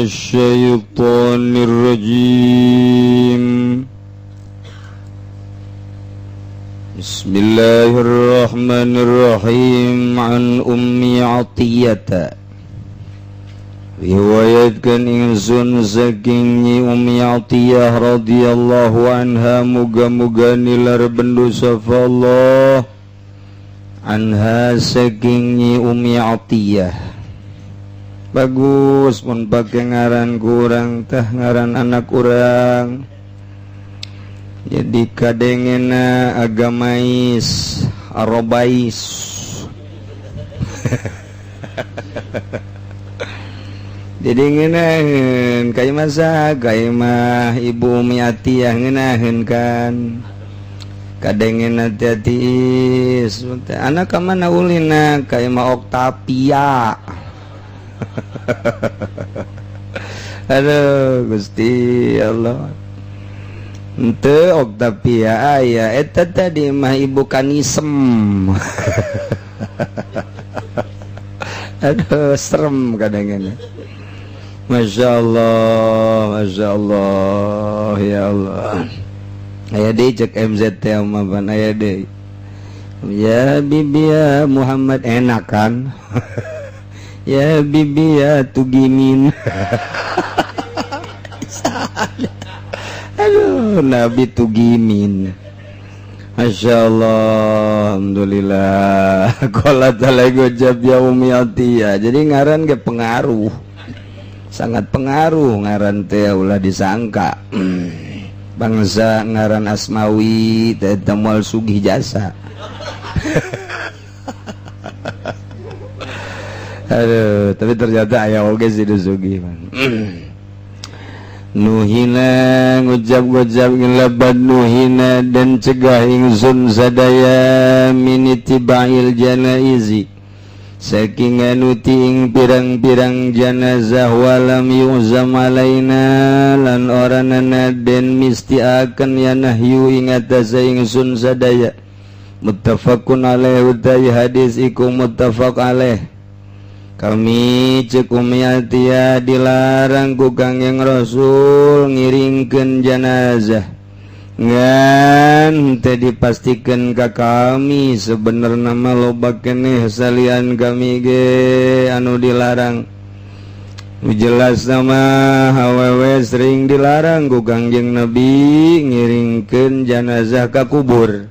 الشيطان الرجيم. بسم الله الرحمن الرحيم. عن أم عطية riwayatkan ingsun saking Nyi Ummi Atiyah radhiyallahu anha, muga-muga nilar bendu sapa Allah anha saking Nyi Ummi Atiyah. Bagus mun pake ngaran kurang tah, ngaran anak urang, jadi kadengena agamais arobais. Jadi ngenaheun ka imah saha? Ka imah Ibu Umi Atiyah. Ngenaheun kan kadengena tiis. Anak ka mana ulina? Ka imah Octavia. Aduh Gusti Allah. Henteu Octavia aya eta tadi mah Ibu Kanisem. Aduh, serem kadangnya. Masya Allah, Masya Allah, ya Allah. Aya deui cek MZ teh mah pan aya deui. Ya Bibi ya Muhammad, enak kan? Ya Bibi ya Tugimin. Aduh, Nabi Tugimin. Masya Allah, alhamdulillah. Qala ta'ala gojab ya Umi Atiyah. Jadi ngaran ge pengaruh. Sangat pengaruh ngaran teh, ulah disangka. Bangsa ngaran Asmawi teh moal sugih jasa. Aduh, tapi ternyata aya oge sih nu sugih mah. Nuhina ngucap-ngucap ngelabat nuhina dan cegah ingsun sadaya min ittiba'il janaizi saking nganuti ing pirang-pirang janazah, walam yuzam alaina lan ora nana den mistiaken ya nahyu ing atase ingsun sadaya. Muttafaqun alaih, utai hadis iku muttafaq alaih. Kami cek Umi Atiyah dilarang ku Kangjeng Rasul ngiringkeun janazah, ngan teh dipastikan ka kami sebenarnya mah loba keneh salian kami ge anu dilarang. Jelas nama awewe sering dilarang ku Kangjeng Nabi ngiringkeun janazah ka kubur.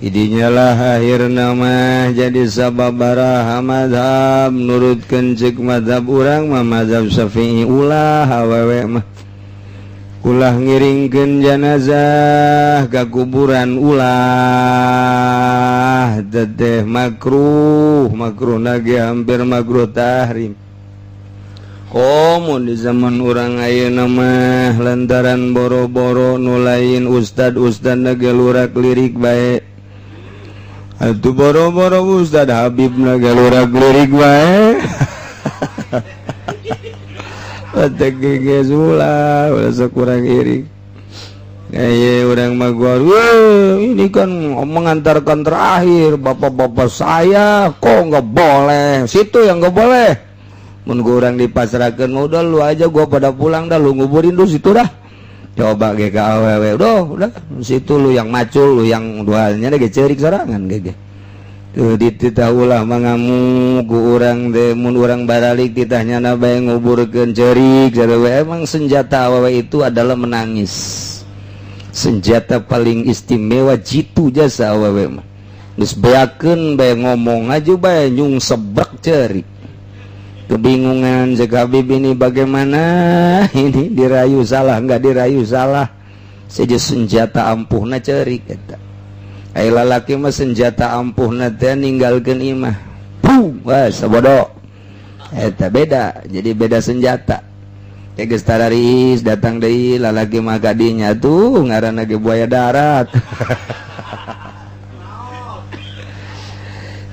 Tidinya lah akhirna mah jadi sababaraha madhab nurutkeun cek madhab urang mah, madhab Syafi'i, ulah awewe mah ulah ngiringkeun janazah ka kuburan, ulah teteh makruh, makruh lagi hampir makruh tahrim. Komo di zaman urang ayeuna mah, lantaran boro-boro nu lain ustad-ustad ge lurak lirik bae. Atuh boro-boro ustad Habib na ge lurak lirik bae. Batek geus ulah, ulah sok kurang iring. Eh, urang mah gua, ini kan mengantarkan terakhir bapak-bapak saya, kok nggak boleh? Situ yang nggak boleh. Mun gua urang dipasrahkeun, udah lu aja, gua pada pulang dah, lu nguburin lu situ dah. Coba ge ka awewe, udah situ lu yang macul, lu yang duanya ge ceurik sorangan ge. Tuh dititah ulah mangamuk ku urang teh, mun urang baralik titahnya na bae nguburkeun ceurik. Emang senjata awewe itu adalah menangis. Senjata paling istimewa jitu jasa awewe mah. Geus beakeun bae, ngomong aja bae nyung sebrek ceurik. Kebingungan cek Habib ini bagaimana ini, dirayu salah, enggak dirayu salah. Saja senjata ampuhna ceurik eta. Ai lalaki mah senjata ampuhna teh ninggalkeun imah. Puh, wah sabodo. Eta beda, jadi beda senjata. Ya geus tararis datang deui lalaki mah kadinya tuh ngaranna ge buaya darat.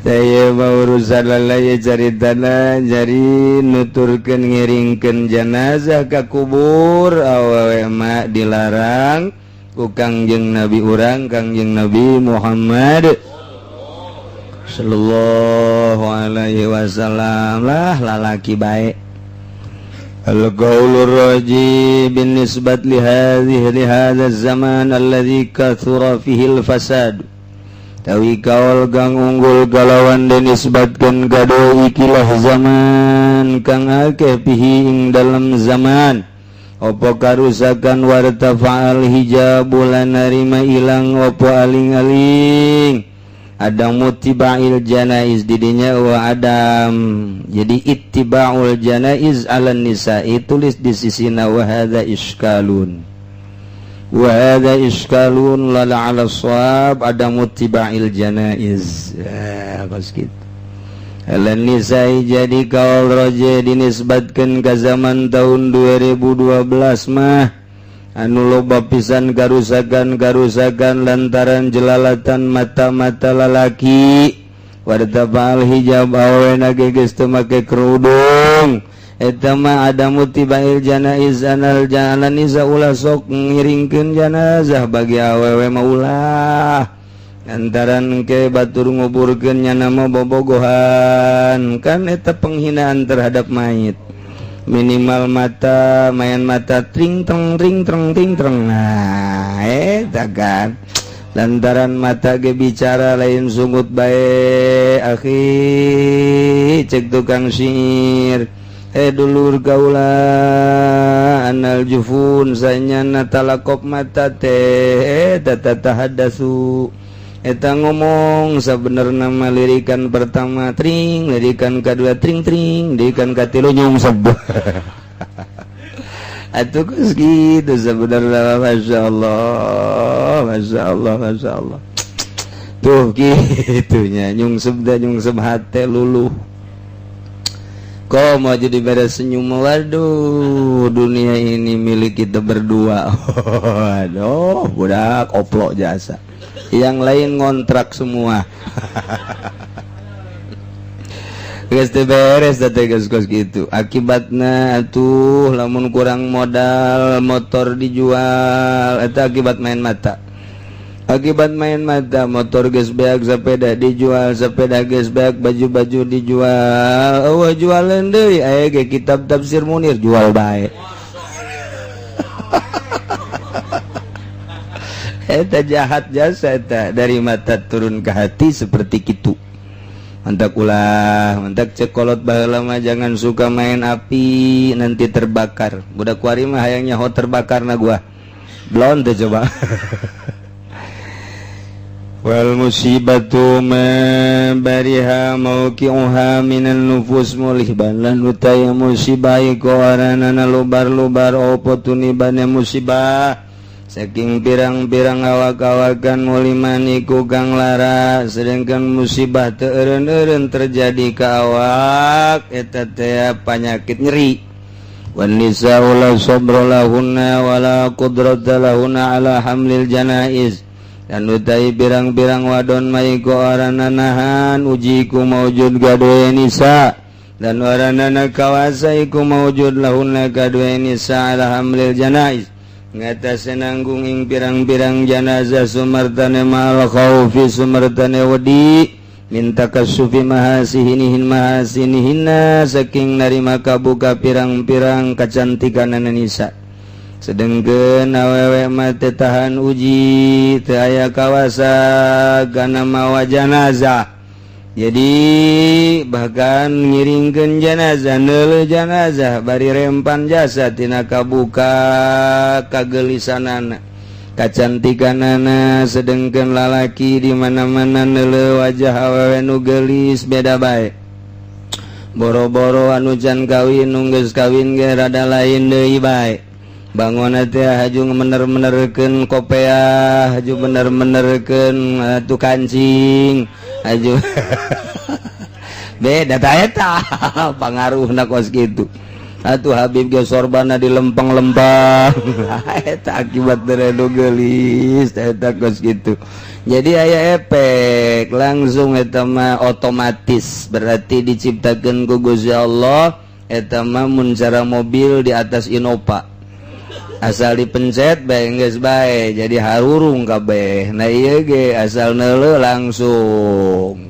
Saya mau urusan lalaya caritana, jadi nuturkeun ngiringkeun janazah ka kubur awewe mah dilarang ku Kangjeng Nabi urang, Kangjeng Nabi Muhammad sallallahu alaihi wasallam. Lah lalaki baik. القول الراجح بالنسبة لهذا الزمان الذي كثر فيه الفساد utawi kaul kang unggul kalawan dinisbatkeun kadu ikilah zaman kang akeh فيه ing dalam zaman opo karusakan وارتفع الحجاب lan narima ilang opo aling-aling عدم اتباع الجنائز didinya wa عدم jadi اتباع الجنائز على النساء tulis di sisina وهذا إشكال وهذا إشكال لا على الصواب عدم اتباع الجنائز ya, kos gitu على النساء. Jadi kaul rajih dinisbatkan ke zaman tahun 2012 mah anu loba pisan karusakan karusakan lantaran jelalatan mata-mata lalaki وارتفع الحجاب awena ge geus teu make kerudung eta mah عدم اتباع الجنائز على النساء. Ulah sok ngiringkeun janazah bagi awewe mah ulah lantaran ke batur nguburkeun nyana mah bobogohan kan eta penghinaan terhadap mayit. Minimal mata main mata tring treng tring treng ting treng. Nah, eta kan lantaran mata ge bicara lain sungut bae akhi. Cek tukang syair, eh dulur kaula, أن الجفون sanyana talakop mata teh تتحدث eta ngomong. Sebenarnya nama lirikan pertama tring, lirikan kedua tring tring, lirikan katilu nyungsep atuh kos gitu sebenarnya. Masya Allah, Masya Allah, Masya Allah. Tuh gitunya nyungsep dah nyungsep hati luluh kok mau jadi beres senyum. Waduh, dunia ini milik kita berdua. Waduh, budak oplok jasa, yang lain ngontrak semua. Geus teu beres teh geus kos gitu akibatna atuh. Lamun kurang modal, motor dijual. Eta akibat main mata, akibat main mata. Motor geus beak, sepeda dijual, sepeda geus beak, baju-baju dijual. Oh, jualan deui aya ge kitab tafsir Munir jual bae. Eta jahat jasa eta dari mata turun ke hati seperti itu. Mantap ulah mantap. Cek kolot baheula mah, jangan suka main api, nanti terbakar. Budak kuari mah hayangnya ho terbakar na gua belum tuh coba. والمصيبة ما برح موقعها من النفوس ملهبا lan utawi musibah iku aranana lubar-lubar opo tunibane musibah saking pirang-pirang awak-awakan مؤلما iku kang lara, sedangkan musibah teu eureun-eureun terjadi ka awak eta teh panyakit nyeri. والنساء لا صبر لهن ولا قدرة لهن على حمل الجنائز dan utai pirang-pirang wadon mah iku arana nahan uji iku maujud kaduwe nisa dan waranana kawasa iku maujud لهن kaduwe nisa على حمل الجنائز ngatasi nanggung ing pirang-pirang janazah sumartane مع الخوف sumartane wedi من تكشف محاسنهن محاسنهن saking narima kabuka pirang-pirang kecantikan nisa. Sedengkeun awewe mah teu tahan uji, teu aya kawasa kana mawa janazah. Jadi bahkan ngiringkeun janazah, neuleuh janazah bari rempan jasa tina kabuka kagelisanana, kacantikanana. Sedengkeun lalaki di mana-mana neuleuh wajah awewe nu geulis beda bae. Boro-boro anu can kawin, nu geus kawin ge rada lain deui bae. Bangun teh haju bener-benerkeun kopeah, haju bener-benerkeun tuh kancing, haju beda ta eta pangaruhna kos kitu atuh. Habib ge sorbana di lempeng-lempeng. Eta akibat dari geulis eta kos kitu. Jadi aya efek langsung eta mah otomatis, berarti diciptakeun ku Gusti Allah eta mah mun cara mobil di atas Innova asal dipencet bae geus bae jadi harurung kabeh. Nah, ieu ge asal neuleuh langsung.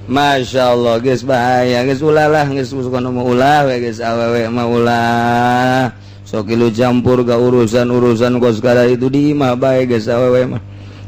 Masya Allah, geus bahaya, geus ulah lah, geus kono mah ulah we, geus awewe mah ulah sok ilu campur ga urusan-urusan kos kada itu di imah bae, geus awewe mah.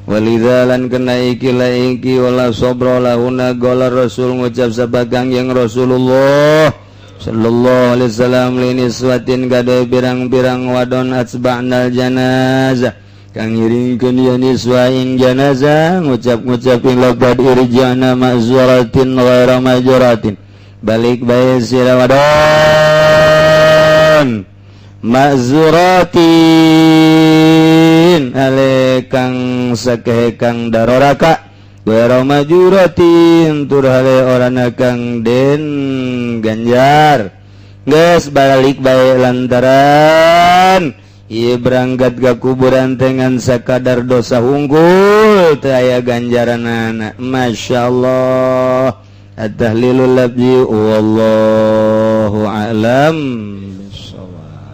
Walidza lan kena iki la iki wala sabra lahuna. Qala Rasul, ngucap sabagang yang Rasulullah sallallahu alaihi wasallam, liniswatin kade pirang-pirang wadon, atba'nal janazah kang ngiringkeun ya niswa ing janazah, ngucap-ngucap ing laqad irja'na ma'zuratin ghaira majuratin, balik bae sira wadon, ma'zuratin ale kang sakehe kang daroraka, ghaira majuratin tur hale orana kang den ganjar. Geus balik bae lantaran ieu berangkat ke kuburan dengan sakadar dosa unggul, teu aya ganjaranana. Masya Allah. At-tahlilul lafzi, wallahu a'lam bissawab.